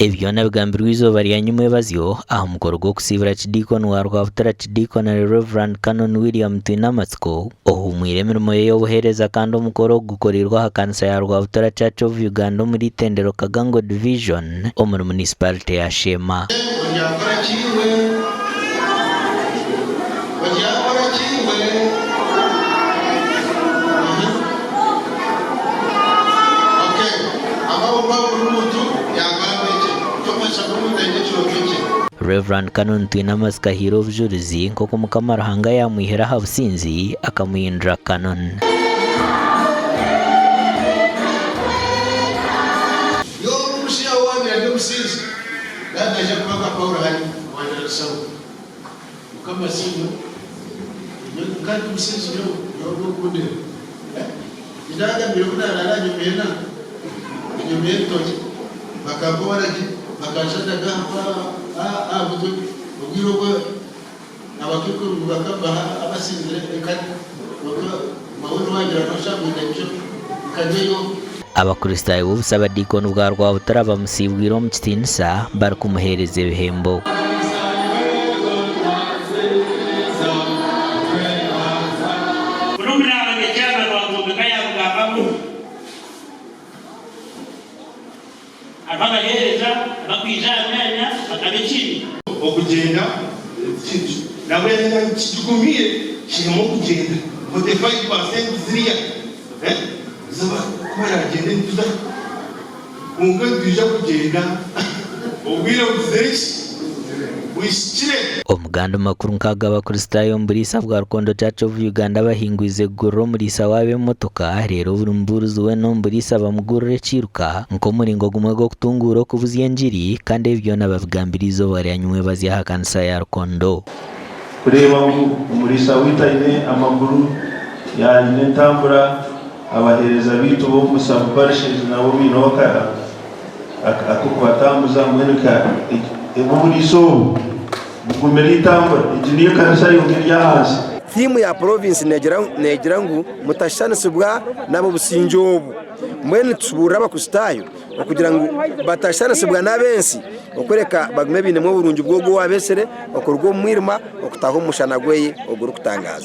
Ebi byona bigambirwe eizooba rya nyimwebazyo aha mukoro gw'okusiibura Kidiikoni wa Rwabutura Kidiikonari Rev Canon William Twinamatsiko ohuumwire emirimo ye y'obuheereza kandi omukoro ogu gukoreirwe aha kanisa ya Rwabutura Church of Uganda omuri Itendero Kagango Division omuri Munisiparite ya Sheema. Oryakora ki iwe? Oryakora ki iwe? Okay. Ahabw'okuba buri muntu yaagamba ekye. Ky'okuhitsya buri muntu aine ekirooto kye. Rev. Canon Twinamatsiko ahaire obujurizi nk'oku Mukama Ruhanga yaamwihire aha businzi akamuhindura Canon. Y'ogu omushaija owaabaire ari omusinzi yaaba naija kuba nka Paulo hati, owaagira ati, Saulo, Mukama asiimwe, nyowe nka ndi omusinzi nyowe, nyowe ogw'okundeeba. Tindagambire ku naaraara aha nyoma y'enanga, enyoma y'ebitookye, bakampa waragi, bakanshadaga aha mutwe, obwire obwo abakaikuru bakabaha abasinzire enkari, kwonka waaba waagira noshusha ngu oine bikye, nkanywa eihooho. Abakristaayo b'obusabadiikoni bwa Rwabutura bamusiibwire omu kitiinisa barikumuheereza ebihembo. Okugyenda nabwo kigumire kirimu okugyenda 45% ziriya zaba kubaragyende nituza kwonka nitwija kugyenda obwire bugizire ki buhikire. Omu gandi makuru nk'aga Abakristaayo omu buriisa bwa Rukondo Church of Uganda bahingwize kugurira omuriisa waabo emotoka reero buri mubuurizi weena omu buriisa bamugurire ekiiruka nk'omuringo gumwe gw'okutunguura okubuzya engiri kandi ebi byona babigambire eizooba rya nyimwebazyo aha kanisa ya Rukondo. Kureeba ngu omuriisa waitu aine amaguru, aine entambura, abaheereza baitu b'omu sub parishes nabo baineho ak'okubatambuza mbwenu oburiisa obu bugumire eitambura. Egi niyo ekanisa yonka eri ahansi. Tiimu ya Porovinsi neegira ngu mutashushanisibwa n'ab'obusingye obu. Mbwenu nitubuurira Abakristaayo okugira ngu batashushanisibwa n'ab'ensi, okureka bagume bainemu oburungi bw'ogwo owaabeetsire okuruga omu mwirima okutaaha omu mushana gwe ogurikutangaaza.